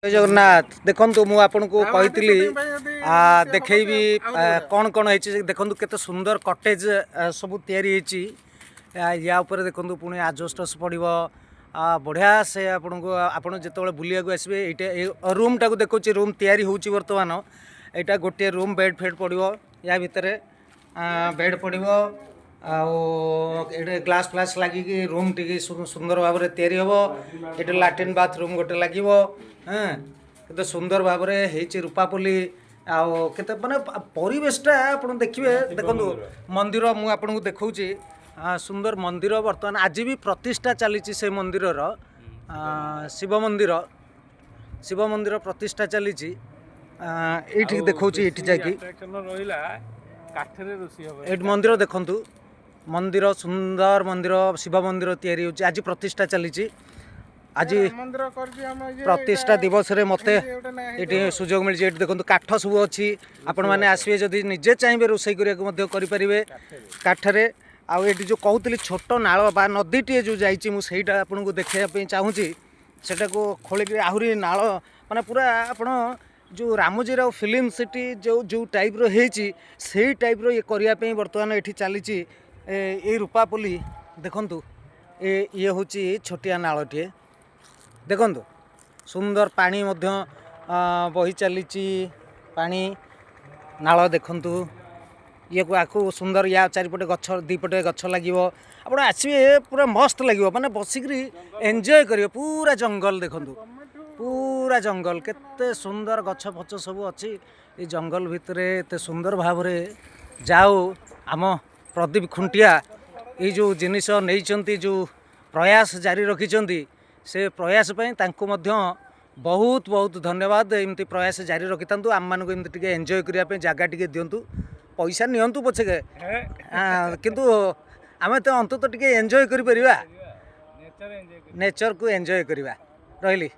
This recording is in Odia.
ଜୟ ଜଗନ୍ନାଥ। ଦେଖନ୍ତୁ, ମୁଁ ଆପଣଙ୍କୁ କହିଥିଲି ଦେଖେଇବି କ'ଣ କ'ଣ ହେଇଛି। ଦେଖନ୍ତୁ, କେତେ ସୁନ୍ଦର କଟେଜ୍ ସବୁ ତିଆରି ହେଇଛି। ୟା ଉପରେ ଦେଖନ୍ତୁ, ପୁଣି ଆଜବେଷ୍ଟସ୍ ପଡ଼ିବ। ବଢ଼ିଆ ସେ ଆପଣଙ୍କୁ, ଆପଣ ଯେତେବେଳେ ବୁଲିବାକୁ ଆସିବେ, ଏଇଟା ଏ ରୁମ୍ଟାକୁ ଦେଖାଉଛି। ରୁମ୍ ତିଆରି ହେଉଛି ବର୍ତ୍ତମାନ। ଏଇଟା ଗୋଟିଏ ରୁମ୍, ବେଡ଼୍ ଫେଡ଼୍ ପଡ଼ିବ ୟା ଭିତରେ, ବେଡ଼୍ ପଡ଼ିବ ଆଉ ଏଇଠି ଗ୍ଲାସ୍ ଫ୍ଲାସ୍ ଲାଗିକି ରୁମ୍ ଟିକେ ସୁନ୍ଦର ଭାବରେ ତିଆରି ହେବ। ଏଠି ଲାଟ୍ରିନ୍ ବାଥରୁମ୍ ଗୋଟେ ଲାଗିବ। ହଁ, କେତେ ସୁନ୍ଦର ଭାବରେ ହେଇଛି ରୂପାପଲ୍ଲୀ। ଆଉ କେତେ ମାନେ ପରିବେଶଟା ଆପଣ ଦେଖିବେ। ଦେଖନ୍ତୁ ମନ୍ଦିର, ମୁଁ ଆପଣଙ୍କୁ ଦେଖାଉଛି ସୁନ୍ଦର ମନ୍ଦିର। ବର୍ତ୍ତମାନ ଆଜି ବି ପ୍ରତିଷ୍ଠା ଚାଲିଛି ସେ ମନ୍ଦିରର। ଶିବ ମନ୍ଦିର, ଶିବ ମନ୍ଦିର ପ୍ରତିଷ୍ଠା ଚାଲିଛି। ଏଇଠି ଦେଖାଉଛି, ଏଇଠି ଯାଇକି ଆଟ୍ରାକ୍ସନ ରହିଲା, କାଠରେ ରୋଷେଇ ହବ। ଏଇଠି ମନ୍ଦିର ଦେଖନ୍ତୁ, ମନ୍ଦିର, ସୁନ୍ଦର ମନ୍ଦିର, ଶିବ ମନ୍ଦିର ତିଆରି ହେଉଛି। ଆଜି ପ୍ରତିଷ୍ଠା ଚାଲିଛି। ଆଜି ମନ୍ଦିର କରିଛି ଆମ ଇଏ। ପ୍ରତିଷ୍ଠା ଦିବସରେ ମୋତେ ଗୋଟେ ନା। ଏଠି ସୁଯୋଗ ମିଳିଛି। ଏଠି ଦେଖନ୍ତୁ, କାଠ ସବୁ ଅଛି। ଆପଣମାନେ ଆସିବେ ଯଦି, ନିଜେ ଚାହିଁବେ ରୋଷେଇ କରିବାକୁ ମଧ୍ୟ କରିପାରିବେ କାଠରେ। ଆଉ ଏଠି ଯେଉଁ କହୁଥିଲି, ଛୋଟ ନାଳ ବା ନଦୀଟିଏ ଯେଉଁ ଯାଇଛି, ମୁଁ ସେଇଟା ଆପଣଙ୍କୁ ଦେଖାଇବା ପାଇଁ ଚାହୁଁଛି। ସେଟାକୁ ଖୋଳିକି ଆହୁରି ନାଳ, ମାନେ ପୁରା ଆପଣ ଯେଉଁ ରାମୋଜୀ ରାଓ ଫିଲ୍ମ ସିଟି ଯେଉଁ ଯେଉଁ ଟାଇପ୍ର ହେଇଛି, ସେଇ ଟାଇପ୍ର ଇଏ କରିବା ପାଇଁ ବର୍ତ୍ତମାନ ଏଠି ଚାଲିଛି। ଏଇ ରୂପାପଲ୍ଲୀ ଦେଖନ୍ତୁ, ଇଏ ହେଉଛି ଛୋଟିଆ ନାଳଟିଏ। ଦେଖନ୍ତୁ, ସୁନ୍ଦର ପାଣି ମଧ୍ୟ ବହି ଚାଲିଛି ପାଣି। ନାଳ ଦେଖନ୍ତୁ ଇଏକୁ, ଆକୁ ସୁନ୍ଦର। ୟା ଚାରିପଟେ ଗଛ, ଦୁଇପଟେ ଗଛ ଲାଗିବ। ଆପଣ ଆସିବେ, ପୁରା ମସ୍ତ ଲାଗିବ, ମାନେ ବସିକିରି ଏନ୍ଜୟ କରିବେ। ପୁରା ଜଙ୍ଗଲ ଦେଖନ୍ତୁ, ପୁରା ଜଙ୍ଗଲ, କେତେ ସୁନ୍ଦର ଗଛ ଫଛ ସବୁ ଅଛି ଏଇ ଜଙ୍ଗଲ ଭିତରେ ଏତେ ସୁନ୍ଦର ଭାବରେ। ଯାଉ, ଆମ ପ୍ରଦୀପ ଖୁଣ୍ଟିଆ ଏଇ ଯେଉଁ ଜିନିଷ ନେଇଛନ୍ତି, ଯେଉଁ ପ୍ରୟାସ ଜାରି ରଖିଛନ୍ତି, ସେ ପ୍ରୟାସ ପାଇଁ ତାଙ୍କୁ ମଧ୍ୟ ବହୁତ ବହୁତ ଧନ୍ୟବାଦ। ଏମିତି ପ୍ରୟାସ ଜାରି ରଖିଥାନ୍ତୁ। ଆମମାନଙ୍କୁ ଏମିତି ଟିକେ ଏନ୍ଜୟ କରିବା ପାଇଁ ଜାଗା ଟିକେ ଦିଅନ୍ତୁ। ପଇସା ନିଅନ୍ତୁ ପଛକେ, କିନ୍ତୁ ଆମେ ତ ଅନ୍ତତଃ ଟିକେ ଏନ୍ଜୟ କରିପାରିବା। Nature enjoy. ନେଚରକୁ ଏନ୍ଜୟ କରିବା। ରହିଲି।